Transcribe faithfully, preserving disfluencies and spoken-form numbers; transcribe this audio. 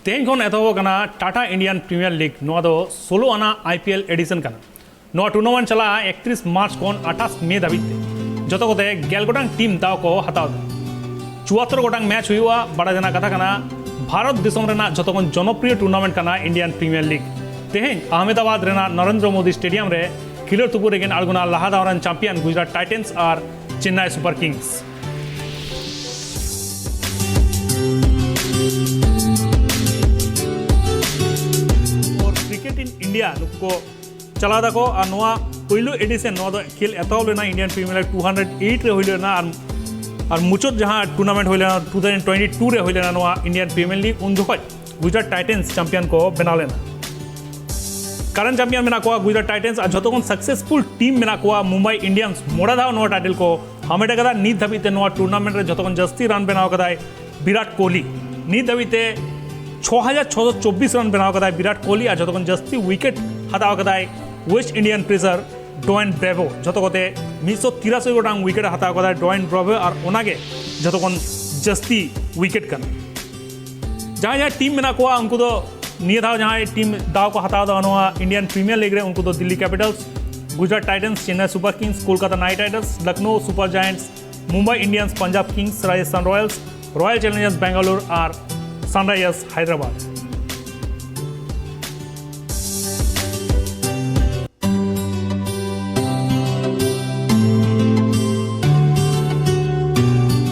ᱛᱮᱦᱮᱧ ᱠᱷᱚᱱ ᱮᱛᱚᱦᱚᱵᱚᱜ ᱠᱟᱱᱟ ᱴᱟᱴᱟ ᱤᱱᱰᱤᱭᱟᱱ ᱯᱨᱤᱢᱤᱭᱟᱨ ᱞᱤᱜᱽ᱾ ᱱᱚᱣᱟ ᱫᱚ ᱥᱳᱞᱳ ᱟᱱᱟ ᱟᱭ ᱯᱤ ᱮᱞ ᱮᱰᱤᱥᱚᱱ ᱠᱟᱱᱟ᱾ ᱱᱚᱣᱟ ᱴᱩᱨᱱᱟᱢᱮᱱᱴ ᱪᱟᱞᱟᱜᱼᱟ ᱮᱠᱛᱨᱤᱥ ᱢᱟᱨᱪ ᱠᱷᱚᱱ ᱟᱴᱷᱟᱥ ᱢᱮ ᱫᱷᱟᱹᱵᱤᱡ ᱛᱮ᱾ ᱡᱚᱛᱚ ᱠᱚᱛᱮ ᱜᱮᱞ ᱜᱚᱴᱟᱝ ᱴᱤᱢ ᱫᱟᱣ ᱠᱚ ᱦᱟᱛᱟᱣ ᱮᱫᱟ᱾ ᱪᱩᱣᱟᱛᱛᱚᱨ ᱜᱚᱴᱟᱝ ᱢᱮᱪ ᱦᱩᱭᱩᱜᱼᱟ᱾ ᱵᱟᱲᱟᱭ ᱨᱮᱱᱟᱜ ᱠᱟᱛᱷᱟ ᱠᱟᱱᱟ, ᱵᱷᱟᱨᱚᱛ ᱫᱤᱥᱚᱢ ᱨᱮᱱᱟᱜ ᱡᱚᱛᱚ ᱠᱷᱚᱱ ᱡᱚᱱᱚᱯᱨᱤᱭᱚ ᱴᱩᱨᱱᱟᱢᱮᱱᱴ ᱠᱟᱱᱟ ᱤᱱᱰᱤᱭᱟᱱ ᱯᱨᱤᱢᱤᱭᱟᱨ ᱞᱤᱜᱽ᱾ ᱛᱮᱦᱮᱧ ᱟᱦᱢᱮᱫᱟᱵᱟᱫ ᱨᱮᱱᱟᱜ ᱱᱚᱨᱮᱱᱫᱨᱚ ᱢᱳᱫᱤ ᱥᱴᱮᱰᱤᱭᱟᱢ ᱨᱮ ᱠᱷᱮᱞᱳᱰ ᱛᱩᱯᱩᱫ ᱨᱮᱠᱤᱱ ᱟᱬᱜᱚᱱᱟ ᱞᱟᱦᱟ ᱫᱷᱟᱣ ᱨᱮᱱ ᱪᱟᱢᱯᱤᱭᱟᱱ ᱜᱩᱡᱽᱨᱟᱴ ᱴᱟᱭᱴᱟᱱᱥ ᱟᱨ Chennai Super Kings. Cricket in India ᱱᱩᱠᱩ ᱠᱚ ᱪᱟᱞᱟᱣ ᱫᱟᱠᱚ᱾ ᱟᱨ ᱱᱚᱣᱟ ᱯᱳᱭᱞᱳ ᱮᱰᱤᱥᱚᱱ, ᱱᱚᱣᱟ ᱫᱚ ᱠᱷᱮᱞ ᱮᱛᱚᱦᱚᱵ ᱞᱮᱱᱟ Indian premiere league two hundred eight ᱨᱮ ᱦᱩᱭ ᱞᱮᱱᱟ᱾ ᱟᱨ, ᱟᱨ ᱢᱩᱪᱟᱹᱫ ᱡᱟᱦᱟᱸ ᱴᱩᱨᱱᱟᱢᱮᱱᱴ ᱦᱩᱭ ᱞᱮᱱᱟ ᱴᱩ ᱛᱷᱟᱣᱡᱮᱱᱰ ᱴᱩᱭᱮᱱᱴᱤ ᱴᱩ ᱨᱮ ᱦᱩᱭ ᱞᱮᱱᱟ ᱱᱚᱣᱟ ᱤᱱᱰᱤᱭᱟᱱ ᱯᱨᱤᱢᱤᱭᱟᱨ ᱞᱤᱜᱽ, ᱩᱱ ᱡᱚᱠᱷᱚᱡ ᱜᱩᱡᱽᱨᱟᱴ ᱴᱟᱭᱴᱟᱱᱥ ᱪᱟᱢᱯᱤᱭᱟᱱ ᱠᱚ ᱵᱮᱱᱟᱣ ᱞᱮᱱᱟ᱾ ᱠᱟᱨᱮᱱᱴ ᱪᱟᱢᱯᱤᱭᱟᱱ ᱢᱮᱱᱟᱜ ᱠᱚᱣᱟ ᱜᱩᱡᱽᱨᱟᱴ ᱴᱟᱭᱴᱟᱱᱥ, ᱟᱨ ᱡᱷᱚᱛᱚ ᱠᱷᱚᱱ ᱥᱟᱠᱥᱮᱥᱯᱷᱩᱞ ᱴᱤᱢ ᱢᱮᱱᱟᱜ ᱠᱚᱣᱟ ᱢᱩᱢᱵᱟᱭ ᱤᱱᱰᱤᱭᱟᱱᱥ᱾ ᱢᱚᱬᱮ ᱫᱷᱟᱣ ᱱᱚᱣᱟ ᱴᱟᱭᱴᱮᱞ ᱠᱚ ᱦᱟᱢᱮᱴ ᱟᱠᱟᱫᱟ᱾ ᱱᱤᱛ ᱫᱷᱟᱹᱵᱤᱡ ᱛᱮ ᱱᱚᱣᱟ ᱴᱩᱨᱱᱟᱢᱮᱱᱴ ᱨᱮ ᱡᱷᱚᱛᱚ ᱠᱷᱚᱱ ᱡᱟᱹᱥᱛᱤ ᱨᱟᱱ ᱵᱮᱱᱟᱣ ᱟᱠᱟᱫᱟᱭ ᱵᱤᱨᱟᱴ ᱠᱳᱦᱞᱤ᱾ ᱱᱤᱛ ᱫᱷᱟᱹᱵᱤᱡ ᱛᱮ ᱪᱷᱚ ᱦᱟᱡᱟᱨ ᱪᱷᱚᱥᱚ ᱪᱚᱵᱵᱤᱥ ᱨᱟᱱ ᱵᱮᱱᱟᱣ ᱟᱠᱟᱫᱟᱭ ᱵᱤᱨᱟᱴ ᱠᱳᱦᱞᱤ, ᱟᱨ ᱡᱷᱚᱛᱚ ᱠᱷᱚᱱ ᱡᱟᱹᱥᱛᱤ ᱩᱭᱠᱮᱴ ᱦᱟᱛᱟᱣ ᱟᱠᱟᱫᱟᱭ ᱳᱭᱮᱥᱴ ᱤᱱᱰᱤᱭᱟᱱ ᱯᱮᱥᱟᱨ ᱰᱚᱭᱮᱱ ᱵᱨᱮᱵᱷᱳ᱾ ᱡᱷᱚᱛᱚ ᱠᱚᱛᱮ ᱢᱤᱫᱥᱚ ᱛᱤᱨᱟᱥᱤ ᱜᱚᱴᱟᱝ ᱩᱭᱠᱮᱴ ᱦᱟᱛᱟᱣ ᱟᱠᱟᱫᱟᱭ ᱰᱚᱭᱮᱱ ᱵᱨᱮᱵᱷᱳ, ᱟᱨ ᱚᱱᱟᱜᱮ ᱡᱷᱚᱛᱚ ᱠᱷᱚᱱ ᱡᱟᱹᱥᱛᱤ ᱩᱭᱠᱮᱴ ᱠᱟᱱᱟ᱾ ᱡᱟᱦᱟᱸᱭ ᱡᱟᱦᱟᱸᱭ ᱴᱤᱢ ᱢᱮᱱᱟᱜ ᱠᱚᱣᱟ, ᱩᱱᱠᱩ ᱫᱚ ᱱᱤᱭᱟᱹ ᱫᱷᱟᱣ ᱡᱟᱦᱟᱸᱭ ᱴᱤᱢ ᱫᱟᱣ ᱠᱚ ᱦᱟᱛᱟᱣ ᱮᱫᱟ ᱱᱚᱣᱟ ᱤᱱᱰᱤᱭᱟᱱ ᱯᱨᱤᱢᱤᱭᱟᱨ ᱞᱤᱜᱽ ᱨᱮ, ᱩᱱᱠᱩ ᱫᱚ Delhi Capitals, Gujarat Titans, Chennai Super Kings, Kolkata Knight Riders, Lucknow Super Giants, Mumbai Indians, Punjab Kings, Rajasthan Royals, Royal Challengers Bangalore ᱟᱨ ᱥᱟᱱᱨᱟᱭᱡᱟᱨᱥ ᱦᱟᱭᱫᱨᱟᱵᱟᱫᱽ᱾